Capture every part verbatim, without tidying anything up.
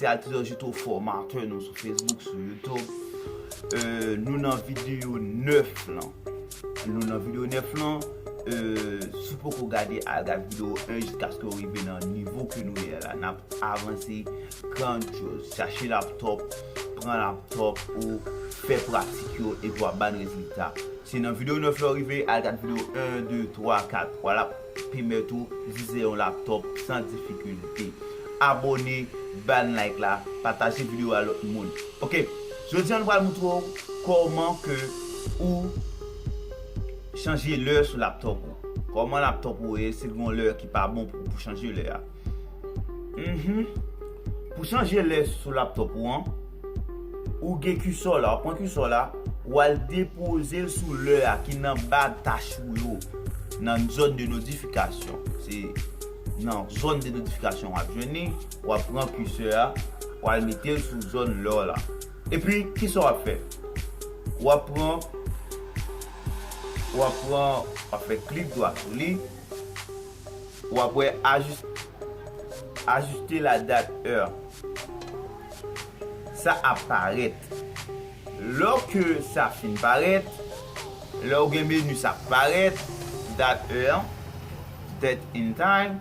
Se Altidor Jito, fòmatè nou sou Facebook, sou YouTube. Euh, nou nan videyo nèf lan. Nou nan videyo nèf lan. Euh, si w poko gade, al gade videyo en jiskaske w rive nan nivo ke nou ye la. N ap avanse grandyòz. Chache laptòp, pran laptòp ou, fè pratik yo, epi w ap ban n rezilta. Si nan videyo nèf la w rive, al gade videyo en, de, twa, kat. W a l ap pèmèt ou itilize yon laptòp san difikilte. Abòne, ban n like la, pataje videyo a lòt moun. Ok, jodi a nou pral montre w kòman ke ou chanje lè sou laptòp ou. Kòman laptòp ou ye, si l gen yon lè ki pa bon pou, pou chanje lè a. Mhm. Pou chanje lè sou laptòp ou an, ou gen kisò la, w ap pran kisò la, w al depoze l sou lè a ki nan ba tach ou yo, nan zòn de notifikasyon. Se nan zòn de notifikasyon w ap jwenn li, w ap pran kisè a, w al mete l sou zòn lè w la. Epi, kisa w ap fè? W ap pran, w ap pran, w ap fè klik dwat sou li, w ap wè ajis-, ajiste la date heure. Sa ap parèt. Lè ke sa fin parèt, lè w gen meni sa ap parèt, date heure, date and time,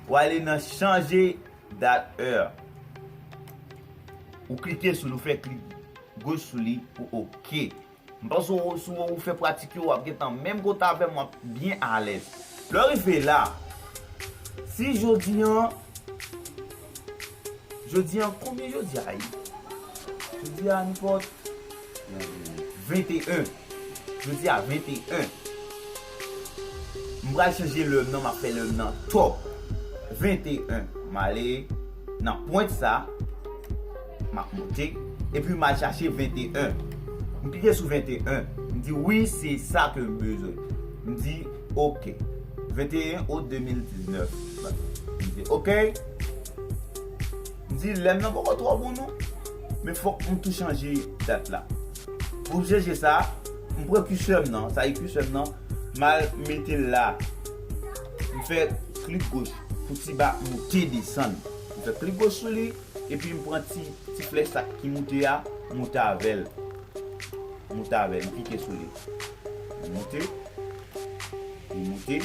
w ale nan chanje date heure. Ou klike sou li, ou fè klik goch sou li pou oke. M panse w, si w fè pratik yo, w ap gentan menm kote avè m, w ap byen alèz. Lè w rive la, si jodi an, jodi an, konbyen jodi a ye? Jodi a, nenpòt, venteyen. Jodi a, venteyen. M pral chanje lè m nan, m ap fè lè m nan top. Venteyen. M ale nan pwent sa, m ap monte, epi m al chache venteyen. M klike sou venteyen. M di, wi, se sa ke m bezwen. M di, oke. Venteyen out de mil diznèf. M di, oke. M di, lè m nan poko twò bon, non. Men fòk m tou chanje dat la. Pou m chanje sa, m pran kisè m nan, sa e kisè m nan, m al mete l la. M fè klik goch pou ti ba moute desann. M fè klik goch sou li, epi m pran ti, ti flèch sa ki moute a, moute avè l. Moute avè l, m klike sou li. Li moute, li moute,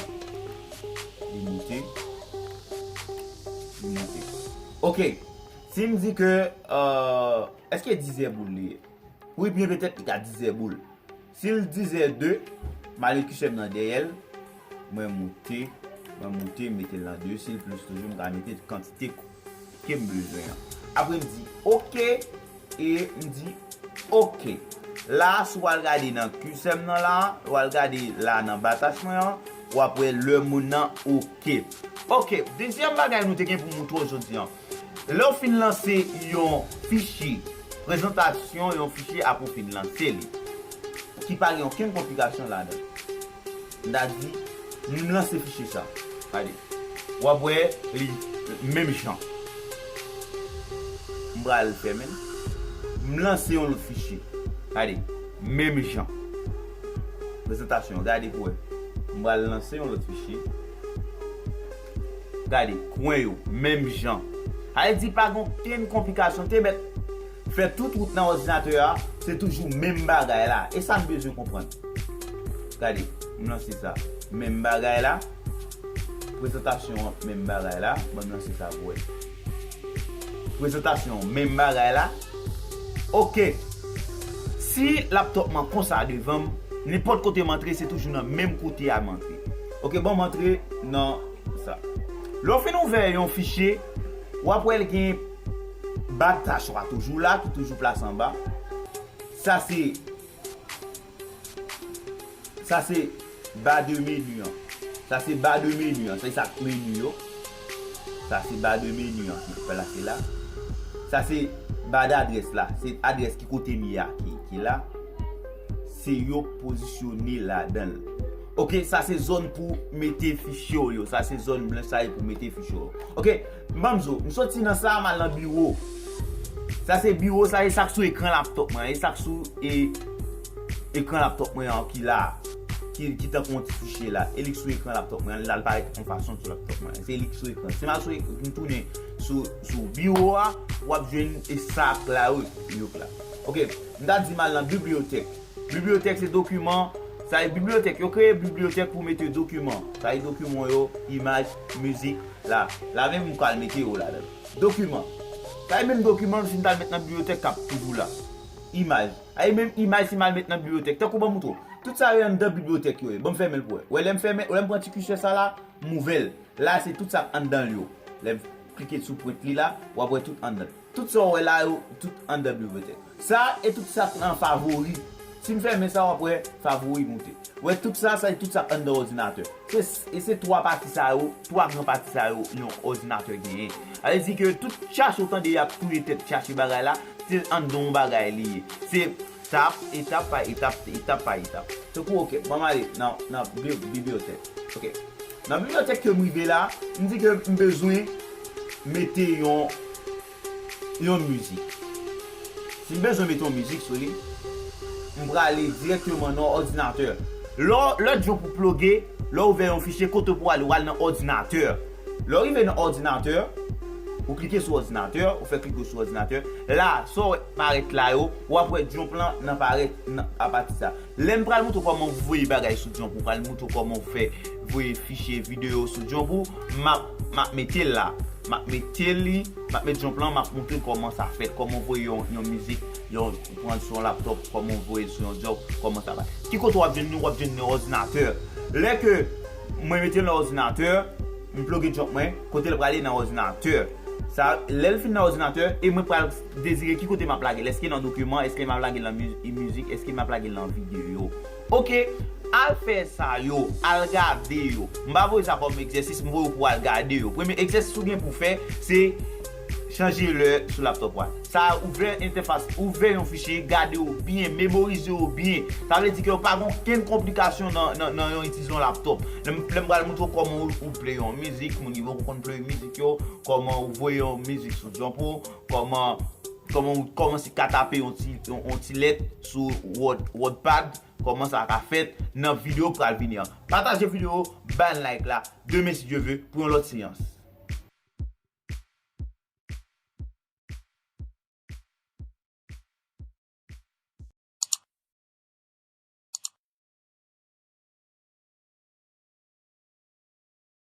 li moute, li moute. Ok, si m di ke, euh, èske dizè boul li ye? Wi, byen petèt li ka dizè boul. Si l dizè de, m ale kisè m nan dèyè l, mwen moute, mwen moute, m mete l nan de, si l plis toujou, m ka mete kantite ke m bezwen an. Apre m di, oke, e m di, oke. La, si w al gade nan kisè m nan la, w al gade la nan batach mwen an, w ap wè lè moun nan oke. Oke, dezyèm bagay nou te gen pou moutre w jodi an. Lè w fin lanse yon fichye, prezantasyon yon fichye apre w fin lanse li, ki pa gen okenn konplikasyon ladan. M ta di, m lanse fichye sa. Gade. W ap wè li menm jan. M pral fèmen l. M lanse yon lòt fichye. Gade. Menm jan. Prezantasyon. Gade pou wè. M pral lanse yon lòt fichye. Gade, kwen yo, menm jan. Sa vle di pa gen okenn konplikasyon. Te mèt fè tout wout nan òdinatè a, se toujou menm bagay la. E sa n bezwen konprann. Gade, m lanse sa. Menm bagay la. Prezantasyon an, menm bagay la. Ban m lanse sa pou wè. Prezantasyon an, menm bagay la. Ok. Si laptòp mwen konsa devan m, nenpòt kote m antre, se toujou nan menm kote a m antre. Ok, ban m antre nan sa. Lè w fin ouvè yon fichye, w ap wè l gen ba tach la toujou la, ki toujou plase anba. Sa se, sa se ba de meni an. Sa se ba de meni an. Se sa k meni yo. Sa se ba de meni an ki plase la. Sa se ba dadrès la. Se adrès ki kote m ye a ki, ki la. Se yo k pozisyone ladan l. Ok, sa se zòn pou mete fichye w yo. Sa se zòn blanch sa e pou mete fichye w. Ok, m ban m di w, m soti nan sa, m al nan biwo. Sa se biwo, sa e sa k sou ekran laptòp mwen, e sa k sou e, ekran laptòp mwen an ki la. ki, ki tankou yon ti fichye la, e li k sou ekran laptop mwen, l al parèt yon fason sou laptop mwen. Se li k sou ekran. Si m al sou ek-, m tounen sou, sou biwo a, w ap jwenn e sa k la yo, yo k la. Ok, m ta di m al nan bibliyotèk. Bibliyotèk se dokiman, sa e bibliyotèk, yo kreye bibliyotèk pou mete dokiman. Sa e dokiman yo, imaj, mizik, la. La menm m pral mete yo ladan. Dokiman. Sa e menm dokiman si m t al met nan bibliyotèk k ap toujou la. Imaj. Sa e menm imaj si m al met nan bibliyotèk. Tankou ban m moutre w. Tout sa yo anndan bibliyotèk yo ye. Ban m fèmen l pou w wè. Wè lè m fèmen, lè m pran ti kisè sa la, m ouvè l. La se tout sa k anndan l yo. Lè m klike sou pwent li la, w ap wè tout anndan l. Tout sa w wè la yo, tout anndan bibliyotèk. Sa e tout sa k nan favori. Si m fèmen sa, w ap wè favori moute. Wè tout sa, sa e tout sa k anndan òdinatè. Se, e se twa pati sa yo, twa gran pati sa yo yon òdinatè genyen. Sa vle di ke tout chache w tande y ap touye tèt chache bagay la, se anndan yon bagay li ye. Se etap, etap pa etap, se etap pa etap. Tankou, ok, ban m ale nan, nan bi-, bibliyotèk. Ok. Nan bibliyotèk ke m rive la, m di ke m bezwen mete yon, yon mizik. Si m bezwen mete yon mizik sou li, m prale dirèkteman nan òdinatè. Lè, lè djòb ou ploge, lè w ouvè yon fichye, kote pou w ale, w al nan òdinatè. Lè w rive nan òdinatè, ou klike sou òdinatè, ou fè klik sou òdinatè. La, sa w wè parèt la yo, w ap wè djòb lan nan parèt nan, apati sa. Lè m pral moutre w kòman w voye bagay sou djòb ou, pral moutre w kòman w fè voye fichye videyo sou djòb ou, m ap, m ap mete l la. M ap mete li, m ap met djòb lan, m ap moutre w kòman sa fèt, kòman w voye yon, yon mizik, yon, ou pran l sou yon laptop, kòman w voye l sou yon djòb, kòman sa fèt. Ki kote w ap jwenn li, w ap jwenn li nan òdinatè. Lè ke mwen mete l nan òdinatè, m ploge djòb mwen, kote l prale nan òdinatè. Sa, lè l fin nan òdinatè, e mwen pral dezire ki kote m ap lage l. Èske nan dokiman, èske m ap lage l nan mi-, mizik, èske m ap lage l nan videyo. Ok, al fè sa yo, al gade yo. M pa voye sa kòm egzèsis, m voye w pou al gade yo. Premye egzèsis ou gen pou fè, se chanje lè sou laptop ou a. Sa ouvè entèfas, ouvè yon fichye, gade yo byen, memorize yo byen. Sa vle di ke yo pa gen okenn konplikasyon nan, nan, nan yon itilize yon laptop. Lè m, lè m pral moutre w kòman ou, ou play yon mizik, moun ki poko konn play mizik yo, kòman ou voye yon mizik sou djòb ou, kòman, kòman ou kòmanse ka tape yon ti, yon, yon ti lèt sou Word, Wordpad, kòman sa ka fèt nan videyo pral vini an. Pataje videyo, bay like la, demen si Dye ve, pou yon lòt seyans.